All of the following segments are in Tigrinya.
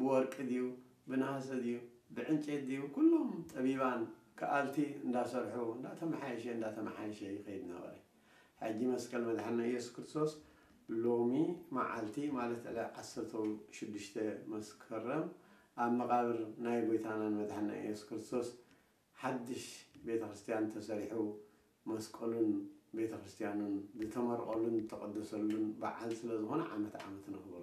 ብወርቂ ድዩ፣ ብነሃሰ ድዩ፣ ብዕንጨት ድዩ፣ ኩሎም ጠቢባን ከኣልቲ እንዳሰርሑ እንዳተመሓየሸ እንዳተመሓየሸ ይኸይድ ነበረ። ሕጂ መስቀል መድሓና ኢየሱስ ክርስቶስ ሎሚ መዓልቲ ማለት ዕለት ዓሰርተ ሽዱሽተ መስከረም ኣብ መቓብር ናይ ጎይታናን መድሓና ኢየሱስ ክርስቶስ ሓድሽ ቤተ ክርስቲያን ተሰሪሑ መስቀሉን ቤተ ክርስቲያኑን ዝተመርቐሉን ዝተቐደሰሉን በዓል ስለ ዝኾነ ዓመት ዓመት ነኽብሮ።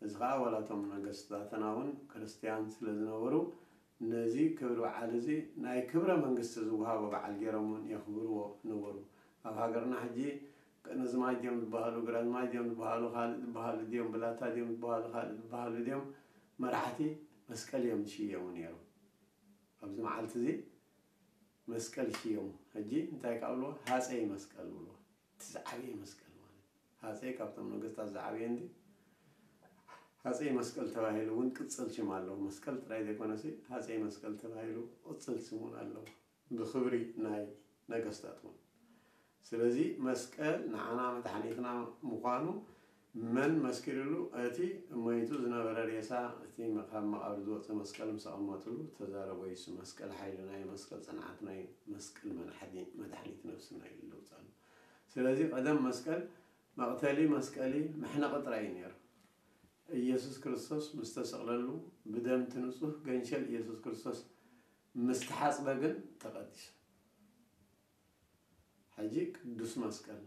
እዚ ኸዓ ዋላ እቶም ነገስታትና እውን ክርስቲያን ስለ ዝነበሩ ነዚ ክብሪ በዓል እዚ ናይ ክብረ መንግስቲ ዝወሃቦ በዓል ገይሮም እውን የኽብርዎ ነበሩ። ኣብ ሃገርና ሕጂ ቀነዝማች ድዮም ዝበሃሉ፣ ግራዝማች ድዮም ዝበሃሉ፣ ካልእ ዝበሃሉ ድዮም፣ ብላታ ድዮም ዝበሃሉ፣ ካልእ ዝበሃሉ ድዮም፣ መራሕቲ መስቀል እዮም ዝሽየሙ ነይሮም። ኣብዚ መዓልቲ እዚ መስቀል ይሽየሙ። ሕጂ እንታይ ካብ ብልዎ? ሃፀይ መስቀል ብልዎ። እቲ ዝዓበየ መስቀል ማለት ሃፀይ ካብቶም ነገስታት ዝዓበየ እንዲ ሃፀይ መስቀል ተባሂሉ እውን ቅፅል ሽም ኣለዎ። መስቀል ጥራይ ዘይኮነሲ ሃፀይ መስቀል ተባሂሉ ቅፅል ሽም እውን ኣለዎ። ብክብሪ ናይ ነገስታት እውን። ስለዚ መስቀል ንዓና መድሓኒትና ምዃኑ መን መስኪርሉ? እቲ መይቱ ዝነበረ ሬሳ፣ እቲ ካብ መቓብር ዝወፀ መስቀል ምስ ኣቐመጥሉ ተዛረቦ። የሱ መስቀል ሓይልና እዩ፣ መስቀል ጽንዓትና እዩ፣ መስቀል መድሓኒ-፣ መድሓኒት ነብስና እዩ ዝለውፃሉ። ስለዚ ቀደም መስቀል መቕተሊ፣ መስቀሊ መሕነቒ ጥራይ እዩ ነይሩ። ኢየሱስ ክርስቶስ ምስ ተሰቕለሉ፣ ብደም እቲ ንጹህ ገንሸል ኢየሱስ ክርስቶስ ምስ ተሓጽበ ግን ተቐዲሱ። ሕጂ ቅዱስ መስቀል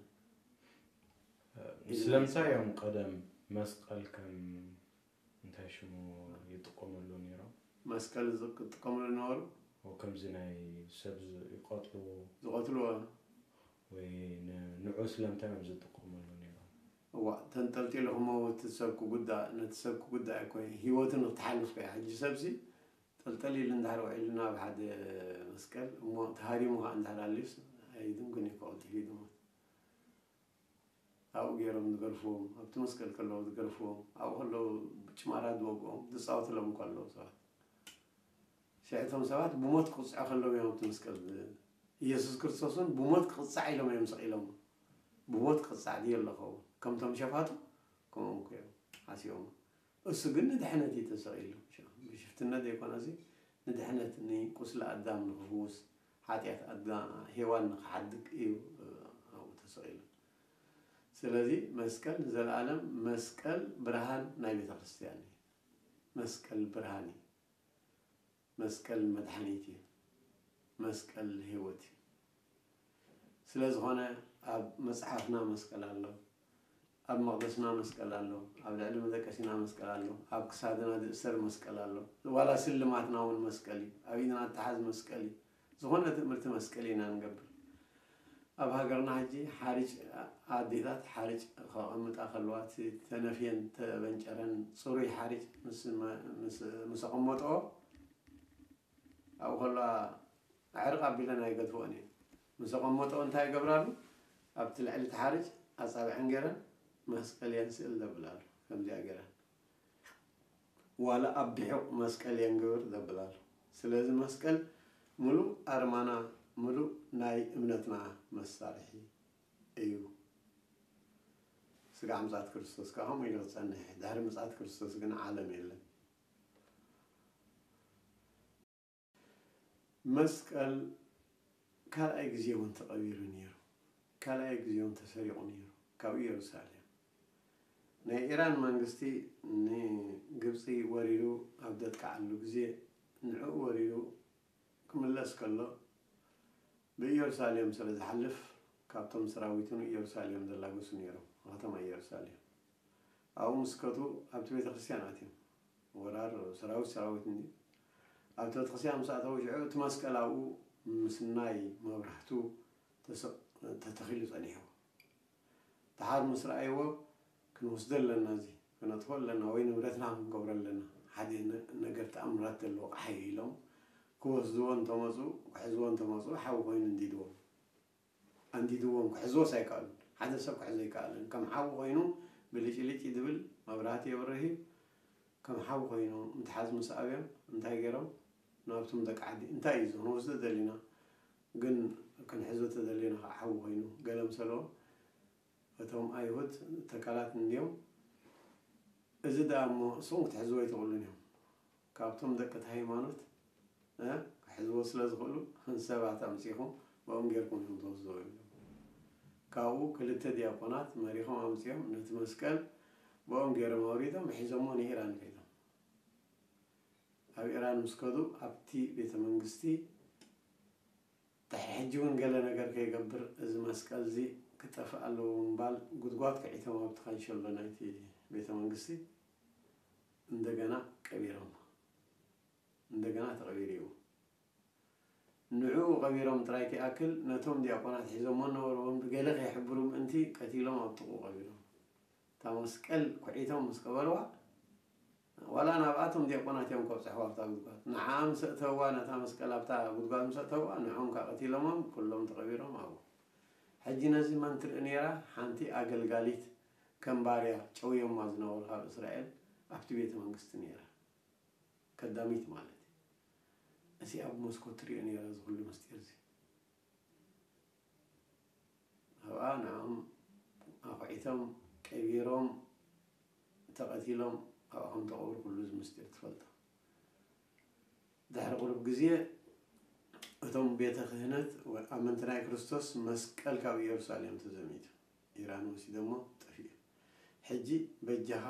ስለምንታይ እዮም ቀደም መስቀል ከም እንታይ ሽሙ ይጥቀመሉ ነይሮም? መስቀል ዝጥቀምሉ ነበሩ። ኦ፣ ከምዚ ናይ ሰብ ዝ-፣ ይቐትልዎ ዝቐትልዎ። ወይ ን-፣ ንዑ ስለምንታይ እዮም ዝጥቀመሉ ነይሮም? እዋ፣ ተንጠልጢሉ ክመውት ሰብ ክጉዳእ፣ ነቲ ሰብ ክጉዳእ እኮ እዩ። ህይወቱ ንክትሓልፍ እኮ እያ። ሕጂ ሰብሲ ጠልጠል ኢሉ እንድሕር ውዒሉ ናብ ሓደ መስቀል እሞ ተሃሪሙ ከዓ እንድሕር ኣልዩስ ኣይድንጉን እዩ፣ ክቐልጥፍ እዩ ድሞት። ኣብኡ ገይሮም ዝገርፍዎም፣ ኣብቲ መስቀል ከለዉ ዝገርፍዎም፣ ኣብኡ ከለዉ ጭማራ ዝወግኦም፣ ዝፃወትሎም ከለዉ ሰባት። ሽዕቶም ሰባት ብሞት ክቕፅዑ ከለዉ እዮም ኣብቲ መስቀል ዝ-፣ ኢየሱስ ክርስቶስ እውን ብሞት ክቕፃዕ ኢሎም እዮም ሰቒሎም። ብሞት ክቕፃዕ ድዮ ኣለኸው? ከምቶም ሸፋቱ ከምኦም እኮ እዮም ሓሲቦም። እሱ ግን ንድሕነት እዩ ተሰቒሉ። ብሽፍትነት ዘይኮነሲ ንድሕነት፣ ንቁስሊ ኣዳም ንኽፍውስ፣ ሓጢኣት ኣዳ-፣ ሄዋን ንኽሓድግ እዩ፣ እ፣ ኣብኡ ተሰቒሉ። ስለዚ መስቀል ንዘለኣለም መስቀል ብርሃን ናይ ቤተ ክርስቲያን እዩ። መስቀል ብርሃን እዩ። መስቀል መድሓኒት እዩ። መስቀል ህይወት እዩ። ስለ ዝኾነ ኣብ መጽሓፍና መስቀል ኣሎ፣ ኣብ መቕደስና መስቀል ኣሎ፣ ኣብ ልዕሊ መደቀሲና መስቀል ኣሎ፣ ኣብ ክሳድና ዝእሰር መስቀል ኣሎ። ዋላ ስልማትና እውን መስቀል እዩ። ኣብ ኢድና እተሓዝ መስቀል እዩ። ዝኾነ ትእምርቲ መስቀል ኢና ንገብር። ኣብ ሃገርና ሕጂ ሓርጭ፣ ኣዴታት ሓርጭ ከቐምጣ ከለዋ፣ እቲ ተነፍየን ተበንጨረን ጽሩይ ሓርጭ ምስ መ-፣ ምስ፣ ምስ ኣቐመጥኦ፣ ኣብኡ ከለዋ ኣዕርቕ ኣቢለን ኣይገድፍኦን እየን። ምስ ኣቐመጥኦ እንታይ ይገብራሉ? ኣብቲ ልዕሊ እቲ ሓርጭ ኣጻብዐን ገይረን መስቀል የን ስእል ዘብላሉ። ከምዚኣ ገይረን ዋላ ኣብ ቢሑቕ መስቀል የን ግብር ዘብላሉ። ስለዚ መስቀል ምሉእ ኣርማና፣ ምሉእ ናይ እምነትና መሳርሒ እዩ። ስጋዕ ምጽኣት ክርስቶስ ከዓ ከምኡ ኢሉ ክጸንሕ እዩ። ድሕሪ ምጽኣት ክርስቶስ ግን ዓለም የለን። መስቀል ካልኣይ ግዜ እውን ተቐቢሩ ነይሩ። ካልኣይ ግዜ እውን ተሰሪቑ ነይሩ ካብ ኢየሩሳሌም። ናይ ኢራን መንግስቲ ንግብፂ ወሪሩ ኣብ ዘጥቅዓሉ ግዜ ንዕኡ ወሪሩ ክምለስ ከሎ ብኢየሩሳሌም ስለ ዝሓልፍ ካብቶም ሰራዊቱ ንኢየሩሳሌም ዘላገሱ ነይሮም፣ ንከተማ ኢየሩሳሌም። ኣብኡ ምስ ከቱ ኣብቲ ቤተ ክርስቲያን ኣትዮም። ወራር ሰራዊት ሰራዊት እንዲ ኣብቲ ቤተ ክርስቲያን ምስ ኣተዉ ሽዑ እቲ መስቀል ኣብኡ ምስ ናይ መብራህቱ ተሰ-፣ ተተኺሉ ጸኒሑ። ደሓር ምስ ረኣይዎ ክንወስዶ ኣለና፣ እዚ ክነጥፎ ኣለና ወይ ንብረትና ክንገብሮ ኣለና፣ ሓደ ነ-፣ ነገር ተኣምራት ዘለዎ ኣቕሓ እዩ ኢሎም ክወስድዎ እንተመፁ፣ ክሕዝዎ እንተመፁ ሓዊ ኮይኑ እንዲድዎም። ኣንዲድዎም ክሕዝዎስ ኣይከኣሉን። ሓደ ሰብ ክሕዞ ኣይከኣልን። ከም ሓዊ ኮይኑ ብልጭልጭ ድብል መብራህቲ የብርህ እዩ። ከም ሓዊ ኮይኑ ምትሓዝ ምስ ኣብዮም እንታይ ገይሮም? ናብቶም ደቂ ዓዲ እንታይ እዩ እዚ ክንወስዶ ደሊና ግን ክንሕዞ ተደሊና ከዓ ሓዊ ኮይኑ ገለ ምሰለዎም። እቶም ኣይሁድ ተካላት እንድዮም እዚ ደኣ እሞ እስኹም ክትሕዝዎ ኣይትኽእሉን እዮም። ካብቶም ደቂ እቲ ሃይማኖት እ፣ ክሕዝዎ ስለ ዝኽእሉ ሰባት ኣምጺኹም ብኦም ጌርኩም ኢኹም ትወስድዎ ይብሉ። ካብኡ ክልተ ዲያቆናት መሪኾም ኣምጺኦም ነቲ መስቀል ብኦም ጌሮም ኣውሪዶም ሒዞሞ ንኢራን ከይዶም። ኣብ ኢራን ምስ ከዱ ኣብቲ ቤተ መንግስቲ ድሕሪ ሕጂ እውን ገለ ነገር ከይገብር እዚ መስቀል እዚ ክጠፍእ ኣለዎ ብምባል ጉድጓድ ክዒቶም ኣብቲ ካንሸሎ ናይቲ ቤተ መንግስቲ እንደገና ቀቢሮሞ። እንደገና ተቐቢሩ እዩ። ንዕኡ ቀቢሮም ጥራይ ክይኣክል ነቶም ዲያቆናት ሒዞሞ ነበሩ እውን ብገለ ከይሕብሩ ምእንቲ ቀቲሎም ኣብ ጥቕኡ ቀቢሮም። እታ መስቀል ኩዒቶም ምስ ቀበርዋ ዋላ ናብኣቶም ዲያቆናት እዮም ከብፅሕዋ ኣብታ ጉድጓድ። ንዓኣ ምስ ኣእተውዋ ነታ መስቀል ኣብታ ጉድጓድ ምስ ኣእተውዋ ንዕኦም ከዓ ቀቲሎሞም ኩሎም ተቐቢሮም ኣብኡ። ሕጂ ነዚ መን ትርኢ ነይራ? ሓንቲ ኣገልጋሊት ከም ባርያ ጨውዮማ ዝነበሩ ካብ እስራኤል ኣብቲ ቤተ መንግስቲ ነይራ። ከዳሚት ማለት እዩ። እዚኣ ብመስኮት ትሪኦ ነይራ እዚ ኩሉ ምስጢር እዚ። ኣብኣ ንዕኦም ኣኹዒቶም ቀቢሮም ተቐቲሎም ኣብኣ ከም ተቐብሩ ኩሉ እዚ ምስጢር ትፈልጦ። ድሕሪ ቁሩብ ግዜ እቶም ቤተ ክህነት ኣመንቲ ናይ ክርስቶስ መስቀል ካብ ኢየሩሳሌም ተዘሚቱ ኢራን ወሲዶሞ ጠፊኡ። ሕጂ በጃኻ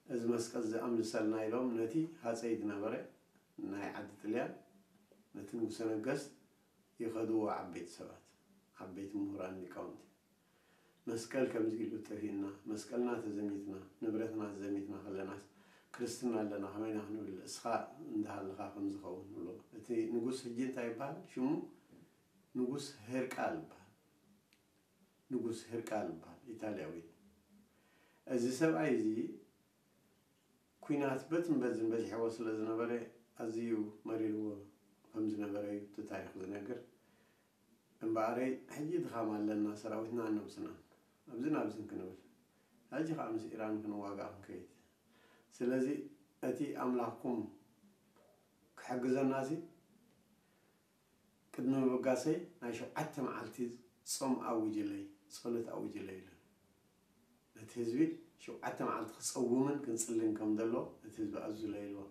እዚ መስቀል እዚ ኣምልሰልና ኢሎም ነቲ ሃፀይ ዝነበረ ናይ ዓዲ ጥልያን ነቲ ንጉሰ ነገስት ይኸድዎ ዓበይቲ ሰባት ዓበይቲ ምሁራን ሊቃውንቲ። መስቀል ከምዚ ኢሉ ጠፊእና፣ መስቀልና ተዘሚትና፣ ንብረትና ተዘሚትና ከለናስ ክርስትና ኣለና ከመይና ክንብል እስኻ እንዳሃለኻ ከም ዝኸውን ብሎ። እቲ ንጉስ ሕጂ እንታይ ይበሃል ሽሙ? ንጉስ ህርቃል ይበሃል። ንጉስ ህርቃል ይበሃል ኢጣልያዊ። እዚ ሰብኣይ እዚ ኲናት በትን በዝን በዚሕዎ ስለ ዝነበረ ኣዝዩ መሪርዎ ከም ዝነበረ እዩ እቲ ታሪኽ ዝነግር። እምበኣረይ ሕጂ ድኻም ኣለና ሰራዊትና ኣነብስናን ኣብዝን ኣብዝን ክንብል ሕጂ ከዓ ምስ ኢራን ክንዋጋእ ክንከይድ። ስለዚ እቲ ኣምላኽኩም ክሕግዘና ሲ ቅድሚ ምብጋሰይ ናይ ሸውዓተ መዓልቲ ጾም ኣውጅለይ፣ ጸሎት ኣውጅለይ ኢሉ ነቲ ህዝቢ ሸውዓተ መዓልቲ ክጸውምን ክንጽልን ከም ዘሎ እቲ ህዝቢ ኣዙለይ ኢልዎ።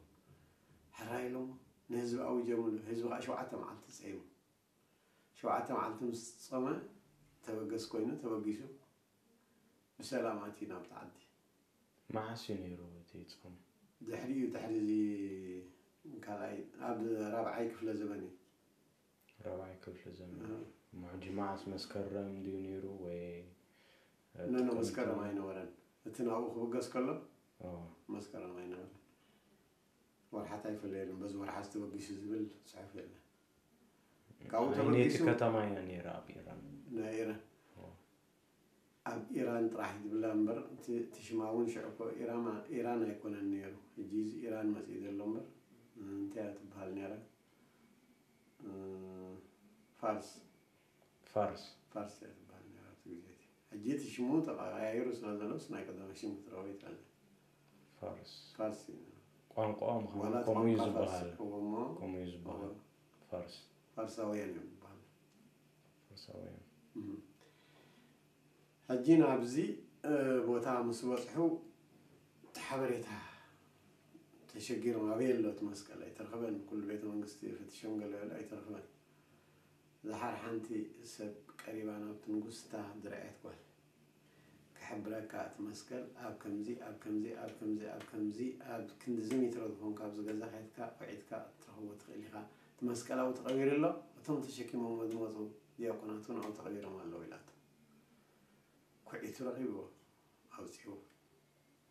ሕራይ ኢሎሞ ንህዝቢ ኣውጀምሉ። ህዝቢ ከዓ ሸውዓተ መዓልቲ ጸይሙ። ሸውዓተ መዓልቲ ምስ ጾመ ተበገስ ኮይኑ ተበጊሱ ብሰላም ኣትዩ ናብቲ ዓዲ። መዓስ እዩ ነይሩ እቲ ጾም? ድሕሪኡ ድሕሪ እዚ ካልኣይ ኣብ ራብዓይ ክፍለ ዘበን እዩ። ራብዓይ ክፍለ ዘመን። እሞ ሕጂ መዓስ መስከረም ድዩ ነይሩ ወይ ነኖ መስከረም ኣይነበረን። እቲ ናብኡ ክብገስ ከሎ ኦ፣ መስከረም ኣይነበረን። ወርሓት ኣይፈለየሉን። በዚ ወርሓ ዝተበጊሱ ዝብል ፅሑፍ የለን። ካብኡ ናይ ነቲ ተበጊሱ ከተማ እያ ነይራ ኣብ ኢራን። ናይ ኢራን ኦ፣ ኣብ ኢራን ጥራሕ ዝብላ እምበር እቲ እቲ ሽማ እውን ሽዑ እኮ ኢራማ- ኢራን ኣይኮነን ነይሩ። ሕጂ እዚ ኢራን መፅኢ ዘሎ እምበር እንታይ እያ ትበሃል ነይራ? እ፣ ፋርስ ፋርስ። ፋርስ እያ ትበሃል ነይራ ኣብቲ ግዜ እቲ። ሕጂ እቲ ሽሙ ተቐያይሩ ስለ ዘሎስ ናይ ቀደመ ሽም ክትረኽቦ ይትኣለ። ፋርስ ፋርስ እዩ ነይሩ። ቋንቋኦም ዋላ ከምኡ እዩ ቋንቋ ፋርስ ዝበሃል። እዎ እሞ ከምኡ እዩ ዝበሃል። ፋርስ ፋርሳውያን እዮም ዝበሃሉ። ፋርሳውያን። እም። ሕጂ ናብዚ እ፣ ቦታ ምስ በፅሑ እቲ ሓበሬታ ተሸጊሮም ኣበይ ኣሎ እቲ መስቀል ኣይተረኸበን። ኩሉ ቤተ መንግስቲ ፈትሾም ገለ ገለ ኣይተረኸበን። ዝሓር ሓንቲ ሰብ ቀሪባ ናብቲ ንጉስ እታ ድርዐት ጓል ክሕብረካ እቲ መስቀል ኣብ ከምዚ ኣብ ከምዚ ኣብ ከምዚ ኣብ ከምዚ ኣብ ክንድዚ ሜትሮ ዝኾን ካብዚ ገዛ ከድካ ኩዒትካ ክትረኽቦ ትኽእል ኢኻ። እቲ መስቀል ኣብኡ ተቐቢሩ ኣሎ። እቶም ተሸኪሞሞ ዝመፁ ዲያቆናት እውን ኣብኡ ተቐቢሮም ኣለዉ ኢላቶ። ኩዒቱ ረኺብዎ ኣውፂዎ።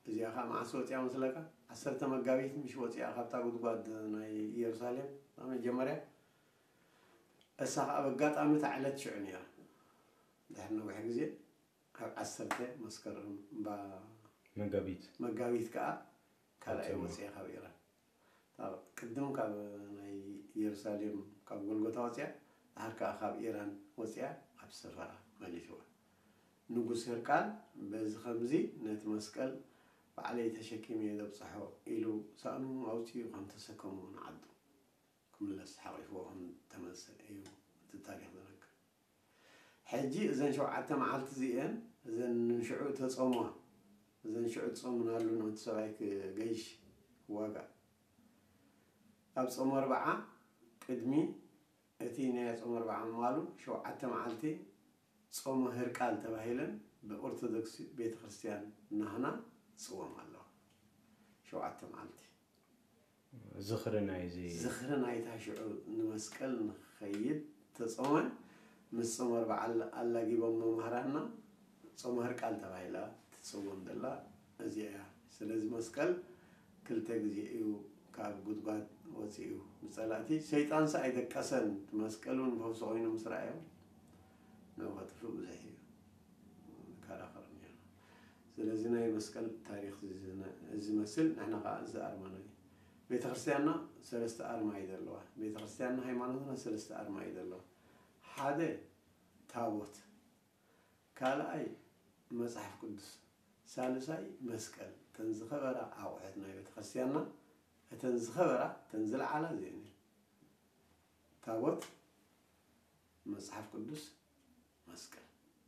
እዚኣ ከዓ መዓስ ወፂኣ መስለካ? ዓሰርተ መጋቢት ምሽ ወፂኣ ካብታ ጉድጓድ ናይ ኢየሩሳሌም እታ መጀመርያ። እሳ ከዓ በጋጣሚ እታ ዕለት ሽዑ ነይራ። ድሕሪ ነዊሕ ግዜ ኣብ ዓሰርተ መስከረም እምባ መጋቢት። መጋቢት ከዓ ካልኣይ ወፂኣ። ወፂኣ ካብ ኢራን። ካብ ቅድም ካብ ናይ ኢየሩሳሌም ካብ ጎልጎታ ወፂኣ ድሓር ከዓ ካብ ኢራን ወፂኣ ኣብ ሰፈራ መሊስዋ። ንጉስ ህርቃል በዚ ከምዚ ነቲ መስቀል ባዕለይ ተሸኪመ እየ ዘብፅሖ ኢሉ ሳእኑ ኣውፂኡ ከም ተሰከሞ ንዓዱ ክምለስ ሓቒፍዎ ከም ተመልሰ እዩ እቲ ታሪኽ ዝነግር። ሕጂ እዘን ሸውዓተ መዓልቲ እዚአን እዘን ንሽዑ ተፀምዋ እዘን ሽዑ ጾምናሉ ነቲ ሰብኣይ ክገይሽ ክዋጋእ። ኣብ ጾመ ኣርብዓ ቅድሚ እቲ ናይ ጾመ ኣርብዓ ምባሉ ሸውዓተ መዓልቲ ጾመ ህርቃል ተባሂለን ብኦርቶዶክስ ቤተ ክርስቲያን ናህና ትጽወም ኣለዋ። ሸውዓተ መዓልቲ። ዝኽሪ ናይዚ ዝኽሪ ናይታ ሽዑ ንመስቀል ንኽኸይድ ተጾመ። ምስ ጾመ ኣርብዓ ኣላ- ኣላጊቦም መምህራንና ጾመ ህርቃል ተባሂላ ትጽወም ዘላ እዚኣ እያ። ስለዚ መስቀል ክልተ ግዜ እዩ ካብ ጉድጓድ ወፂኡ። ብፀላእቲ ሰይጣንስ ኣይደቀሰን። እቲ መስቀል እውን ፈውሲ ኮይኑ ምስ ረኣዮም ንኡ ከጥፍእ ብዙሕ እዩ ዝከራኸር ነይሩ። ስለዚ ናይ መስቀል ታሪክ ዝነ- ዝመስል ንሕና ከዓ ዝኣርመና እዩ። ቤተክርስትያንና ሰለስተ ኣርማ እዩ ዘለዋ። ቤተክርስትያንና ሃይማኖትና ሰለስተ ኣርማ እዩ ዘለዋ። ሓደ ታቦት፣ ካልኣይ መፅሓፍ ቅዱስ፣ ሳልሳይ መስቀል። እተን ዝኸበራ ኣቑሑት ናይ ቤተክርስትያንና እተን ዝኸበራ እተን ዝለዓላ እዚአን እየን። ታቦት፣ መፅሓፍ ቅዱስ፣ መስቀል።